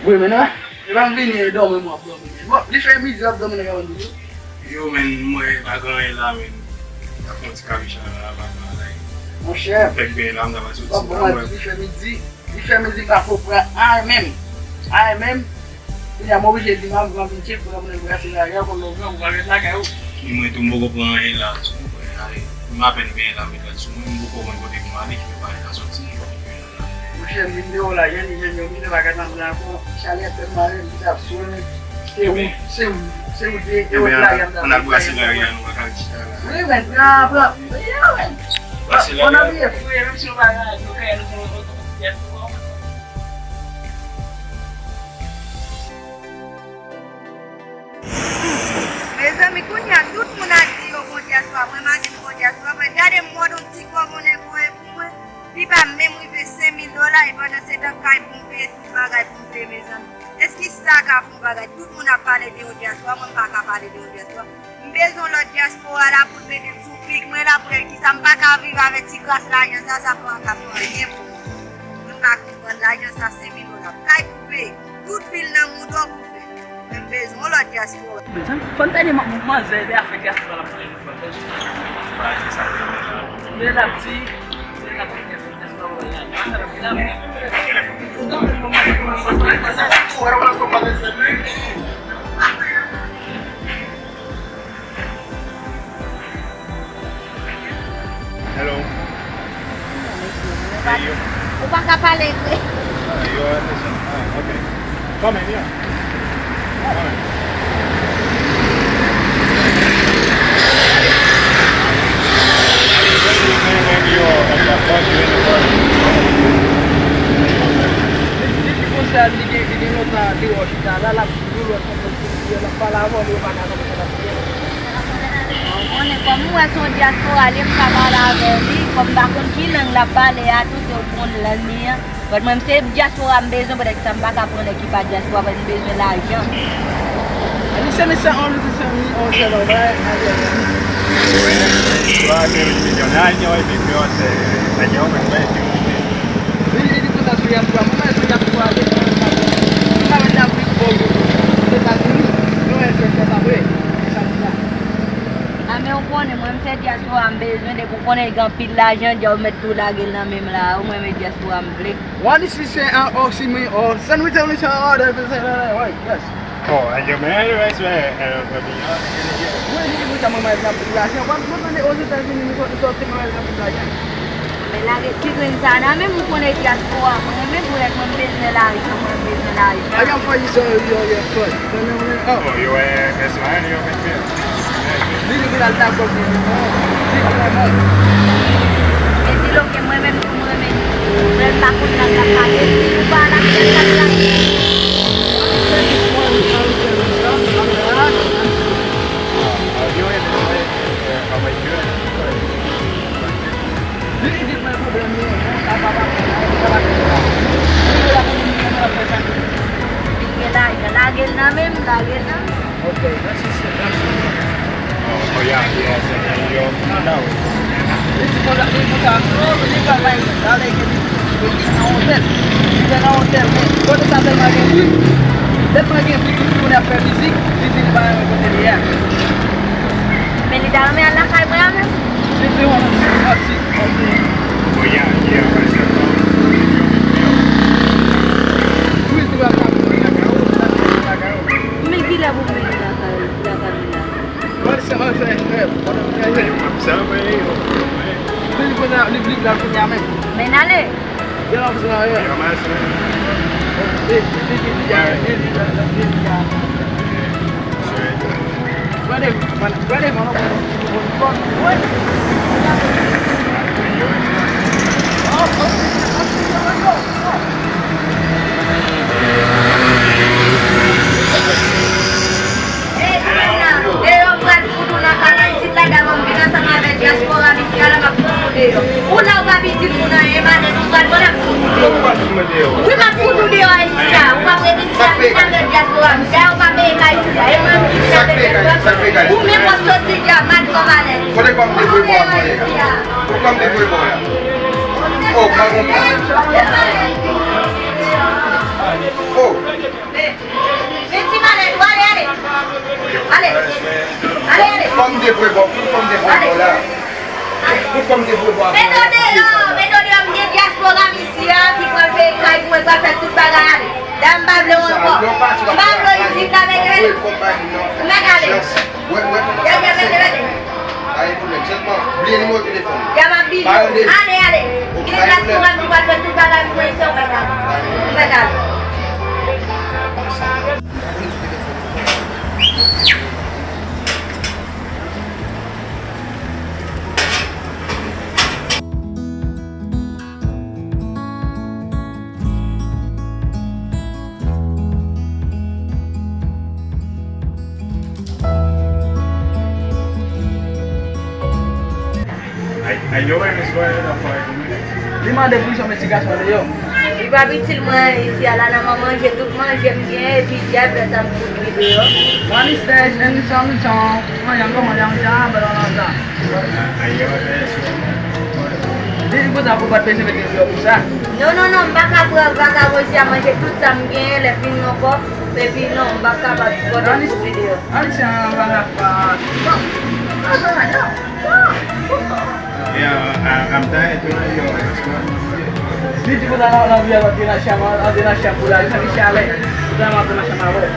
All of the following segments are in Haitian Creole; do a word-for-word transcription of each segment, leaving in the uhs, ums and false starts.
Wi, men non, li pa vin vini dòmi, mwen ap dòmi. Bon, li fè midi, l ap dòmi nan kabann li tou. Yo, men, mwen, pa gen anyen la, men. N ap fè yon ti kabicha nan apatman la. Monchè. Fèk benyen la, m ta pral soti. Bon, bon, la, mwen. Li fè midi. Li fè midi, m pa konprann anyen menm. Anyen menm. Kounye a, m oblije di, m ap, m ap vin tcheke, pou mwen brase lari a, pou lòt jan, pou pa ret lakay ou. Ni mwen tou, m poko pran anyen la, tou, mwen, ay, m apèn benyen la, m ret sou mwen, m poko konn kote pou m ale, ki pa ka soti. Monchè, m vin deyò la, jwenn, jwenn yo, m vin pa ka tann ankò, chalè fè m mare, m t ap sou mwen. Se ou, se ou, se ou te, e ou lari a, m t ap fè. Ann al brase lari a, nou pa ka chita la. Wi, men, pran, pran, wi, men. Brase lari a. Bon, ann fouye, menm si nou pa gen radyo, kay nou gen yon otomobil. Mezanmi, kounye a, tout moun ap di yo gon dyaspora. Mwen, m a di m gon dyaspora. Mwen, gade m mòd yon ti kòb, yon nèg voye pou mwen. Li pa menm rive senk mil dola, e pandan se tan, kay pou m peye, tout bagay pou m peye, mezanmi. Èske sa ka fè yon bagay? Tout moun ap pale de yon dyaspora, mwen, m pa ka pale de yon dyaspora. M bezwen lòt dyaspora la pou l mete m sou pik mwen la, pou l kisa m pa ka viv avèk ti kras lajan sa, sa pa ka fè anyen pou mwen. Moun pa konprann lajan sa, senk mil dola. Kay pou peye, tout bil nan mouton pou fè. Men m bezwen lòt dyaspora. Mezanmi, fò n tande man-, manzè de afè dyaspora la pou l fè. Men l ap di, men l ap di dyaspora. Hello. Hey, yo. Ou pa ka pale vre. Yo, yo, yo, ah, ok. Come in, yeah. Come in. Yo, yo, yo, yo, yo. Li, li, li konsa, li gen, li gen lontan deyò chita la, l ap Ou konnen, kòm m wè se yon dyaspora li ye, m ka pale avè li, kòm m pa konn ki lang l ap pale a tou, se yon lang li an. But mwen, m se dyaspora m bezwen, poutèt sa m pa ka pran nèg ki pa dyaspora, paske m bezwen lajan. Li se mesye an, li se yon sèl anba, Ariel. Li, li kontan sou dyaspora, mwen, mwen, sou dyaspora, li, li pa mèt ap viv Ozetazini, nou wè se fèt apre, se sa m di la. A, men ou konnen, mwen, m se dyaspora, m bezwen, depi ou konnen gen anpil lajan, djòl mèt tou lage l nan men m la, ou mwen, men dyaspora m vle. One is to say, uh, oh, see me, oh, send me tell me, oh, that, that, that, that, right, yes. Oh, and your man, right, right, uh, uh, uh, Mwen, li di konsa, mwen, mwen, mwen, mwen, mwen, mwen, Ozetazini, nou sòti, mwen, mwen, mwen, mwen, Men lage ti grenn sa nan men m, ou konnen dyaspora mwen renmen pou rèd mwen, m bezwen lajan, mwen bezwen lajan. Ajan fò yi sò yo, yo, yo, fò. Nan men mwen, oh. Oh, yo, eh, eh, se la, yo, men, men. Li di ki l al dakò pou li, non. Li vrèman. Men di l, oke, mwen menm tou, mwen renmen li. Mwen pa konn nan k ap pale, ou pa la, k ap pale. Li di mwen pwoblèm li, mwen pa pa pale, mwen pa pa pale. Li di la pou mwen, mwen ap fè sa. Li gen lajan, lage l nan men m, lage l nan men m. Ok, mèsi, mèsi. Oh, oh, yeah, yeah, yeah, yeah, yeah. Li di konsa, li di konsa, oh, li travay, ale ke li, li nan otèl. Li te nan otèl, men kote sa tèlman gen bri, tèlman gen bri, tout moun ap fè mizik, li di li pa renmen kote li ye a. Men li ta renmen al lakay mwen an menm. Wi, wi, wi, wi. Men kilè pou m vin lakay, lakay mwen la? Men n ale. Ey, Ana, deyò m pral fout ou nan kay la isit la, daman m vin ansanm avèk dyaspora m isi a la, m ap fout ou deyò. Ou la, ou pa vin di moun anyen, e malèz ou pral pran, m ap fout ou deyò. Wi, m ap fout ou deyò isit la. Ou p ap ret isit la, vin avèk dyaspora m isi a, ou pa peye kay isit la. E mwen m ki vin avèk dyaspora m. Ou menm w ap soti di a, m ap pran malèz. Kote kòm te voye pou ap voye? Kote kòm te voye pou ap? Oh, pa konprann. Oh. Te voye bò, pou kòm te voye bò la. Pou kòm te voye bò. Mete w deyò, mete w deyò, m gen dyaspora m isi a ki pral peye kay pou mwen, pral fè tout bagay ale. Dam pa vle w ankò. M pa vle w isit la, mete, mete. Mete ale. Mete, mete, mete. Pa gen pwoblèm, sèlman bliye nimewo telefòn. Ya m ap bili w. Ale, ale. M gen dyaspora m ki pral fè tout bagay pou mwen isi a, mete ale. Mete ale. Ay, ay, yo, wè, mesye, wè, la fwa. Li mande pou li sòm ti gason deyò. Li p ap itil mwen isi a la, nan mwen manje tout manje m gen, epi dyab lè sa m fout li deyò. Mwen mistè, jèn, mizan, mizan, manyan, kòman, manyan, mizan, bèl, manyan, mizan. Li di konsa pou pa t bezwen mete deyò pou sa. Non, non, non, m pa ka pran vakabon isi a manje tout sa m genyen, lè fini ankò, epi non, m pa kapab sipòte m fout li deyò. An, se yon bagay pa. Bon, pa bagay, non. Yeah, I, I'm tired to know you as well. Li di konsa nan, nan vi a, nan de nan chanm, nan de nan chanm pou la, li fè li chalè. Konsa m ap nan chanm avè l.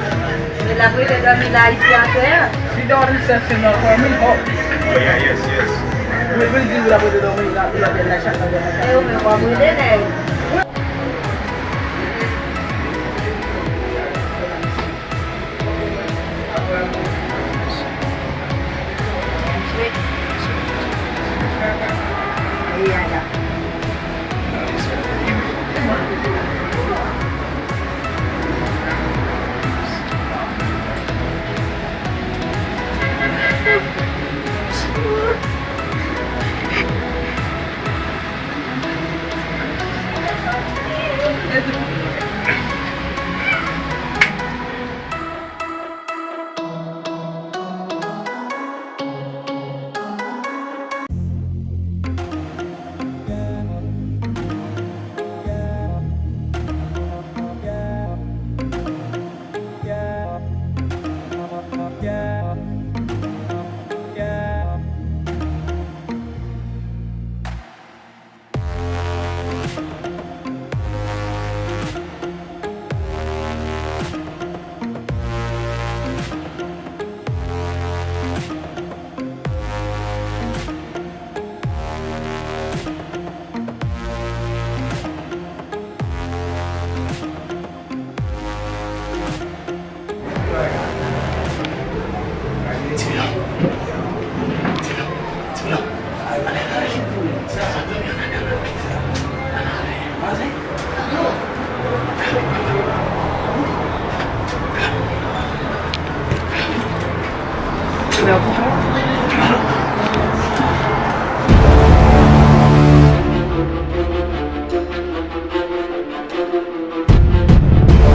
Men l ap rete dòmi la isi aswè a. She don't accept him no for me, oh. Oh, yeah, yes, yes. Men pou l di l ap rete dòmi la, pou l ap nan chanm, nan de nan chanm. E ou menm w ap rete nèg.